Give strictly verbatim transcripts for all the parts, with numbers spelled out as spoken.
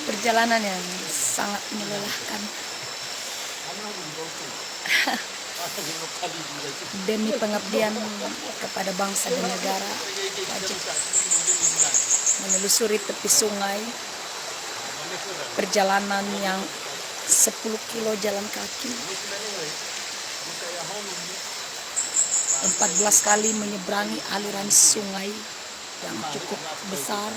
Perjalanan yang sangat melelahkan. Demi pengabdian kepada bangsa dan negara, wajib menelusuri tepi sungai, perjalanan yang sepuluh kilo jalan kaki, empat belas kali menyeberangi aliran sungai yang cukup besar,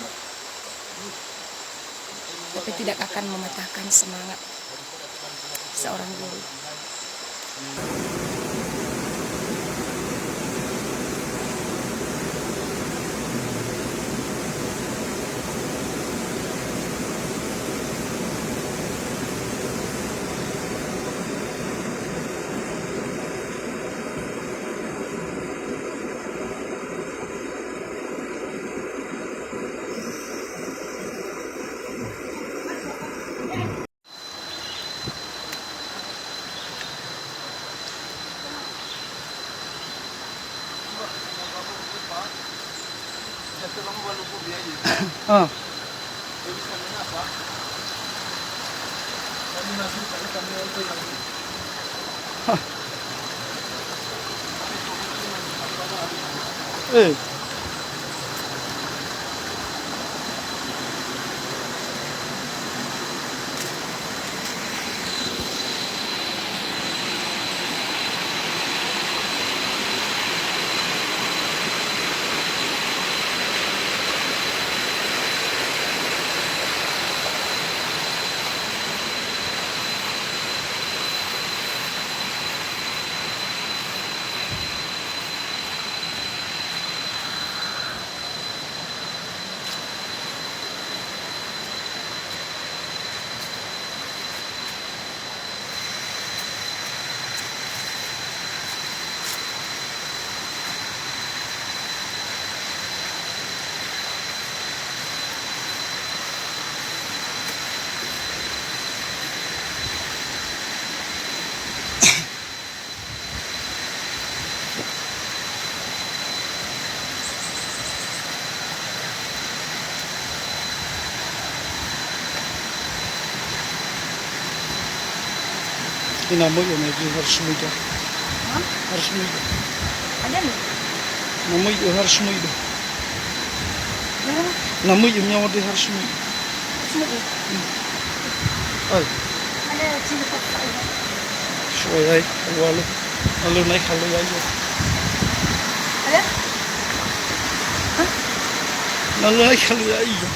tapi tidak akan mematahkan semangat seorang guru. Ah. Eh. Ina möi ömöi harus muida. Hah? Harus muida. Ada nih. Na möi ö harus muida. Hah? Na möi ö nyawa de harus muida. Harus muida. Ai. Ada cinta tak tahu. So'oya ai, alualu. Na lö naikha lö ya'ia. Ada? Hah? Na lö naikha lö ya'ia.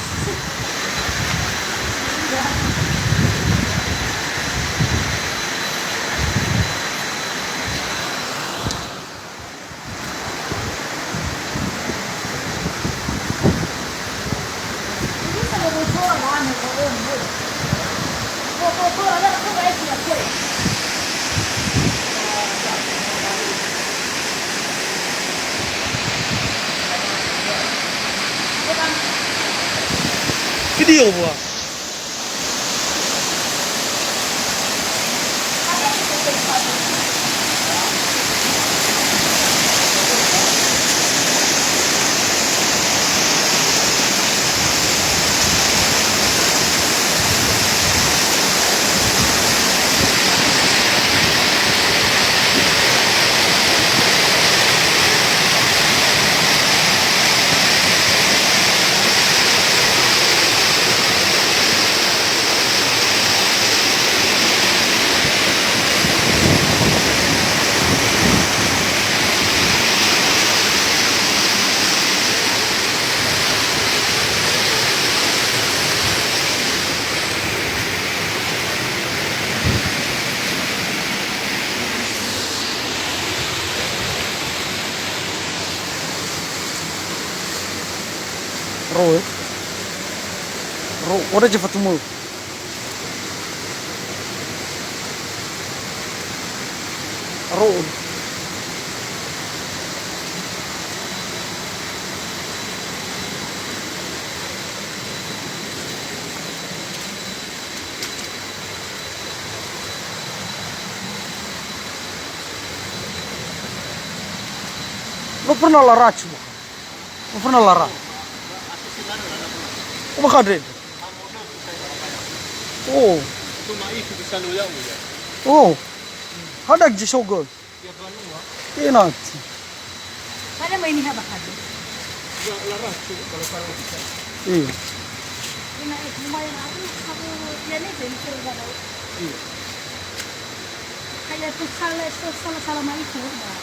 Video bua. Ro, eh. Ro, ora je fatumö. Ro. Lo pernah lara cuma? Lo pernah lara? Makadre. Oh. Oh. Hadak ji sogol. Enati. Pada mai ni haba kadu. Iya. Ina, eh, lumayan aku, aku, ya, ni, jadi seru banget. Iya. Kayak tuh salah, salah, salah, salah mai itu, nah.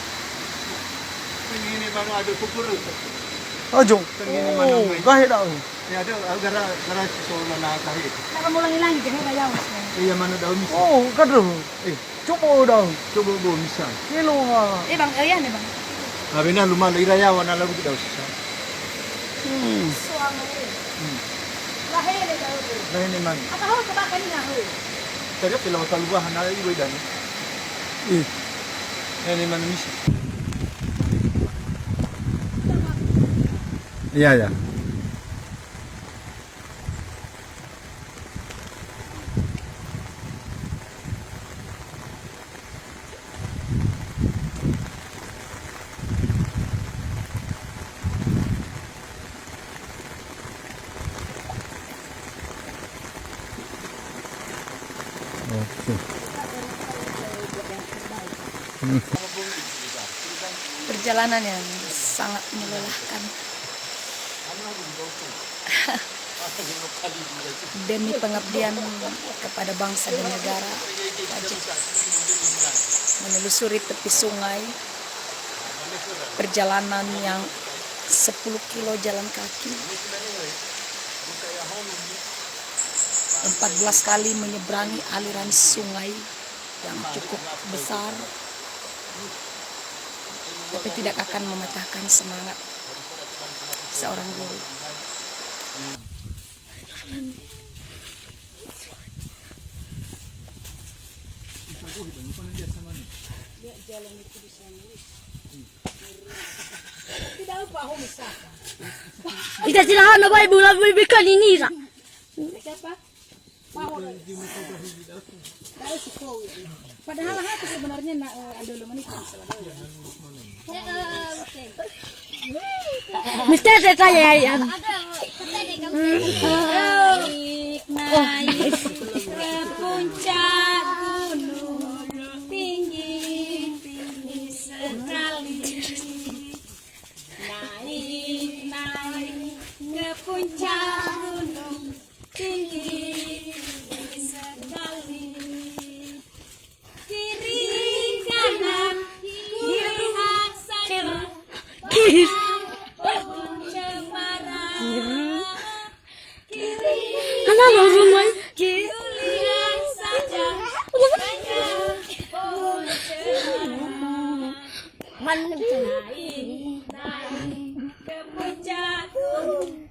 Ini, ini baru ada kubur. Ajo. Kan ini mana Oh, mai? Gahe da'ö. Ya, ada, ada gara, gara so lana gahe. Cara mau langi-langi, gahe bayar, mas. Iya, mana daun misi? Oh, kadro. Eh. Coba dong. Coba bo misa. Kilo ha. Eh, Bang, eh, ya nih, Bang. Nah, bena luma lira ya wana lalu kita usah. Hmm. Suama, eh. Hmm. Lahene daun. Lahene man. Apa hau coba kan ini, hau? Tadi apa lawan kalubahan, nah, ibu dan. Ih. Lahene man misa. Iya, ya. Oke. Perjalanan yang sangat melelahkan. Demi pengabdian kepada bangsa dan negara, wajib menelusuri tepi sungai, perjalanan yang sepuluh kilo jalan kaki, empat belas kali menyeberangi aliran sungai yang cukup besar, tapi tidak akan mematahkan semangat seorang guru. Ita silahan na bai bula bai bika nini sa. Padahal aku sebenarnya na, eh, ada lu menit. Mister saya tanya ya. Naik, naik ke puncak gunung, tinggi, tinggi sekali. Naik, naik ke puncak gunung, tinggi, tinggi sekali. Kiri kanan, lihat saja, banyak pohon cemara. Kiri kanan, lihat saja, banyak pohon cemara. Naik, naik ke puncak gunung.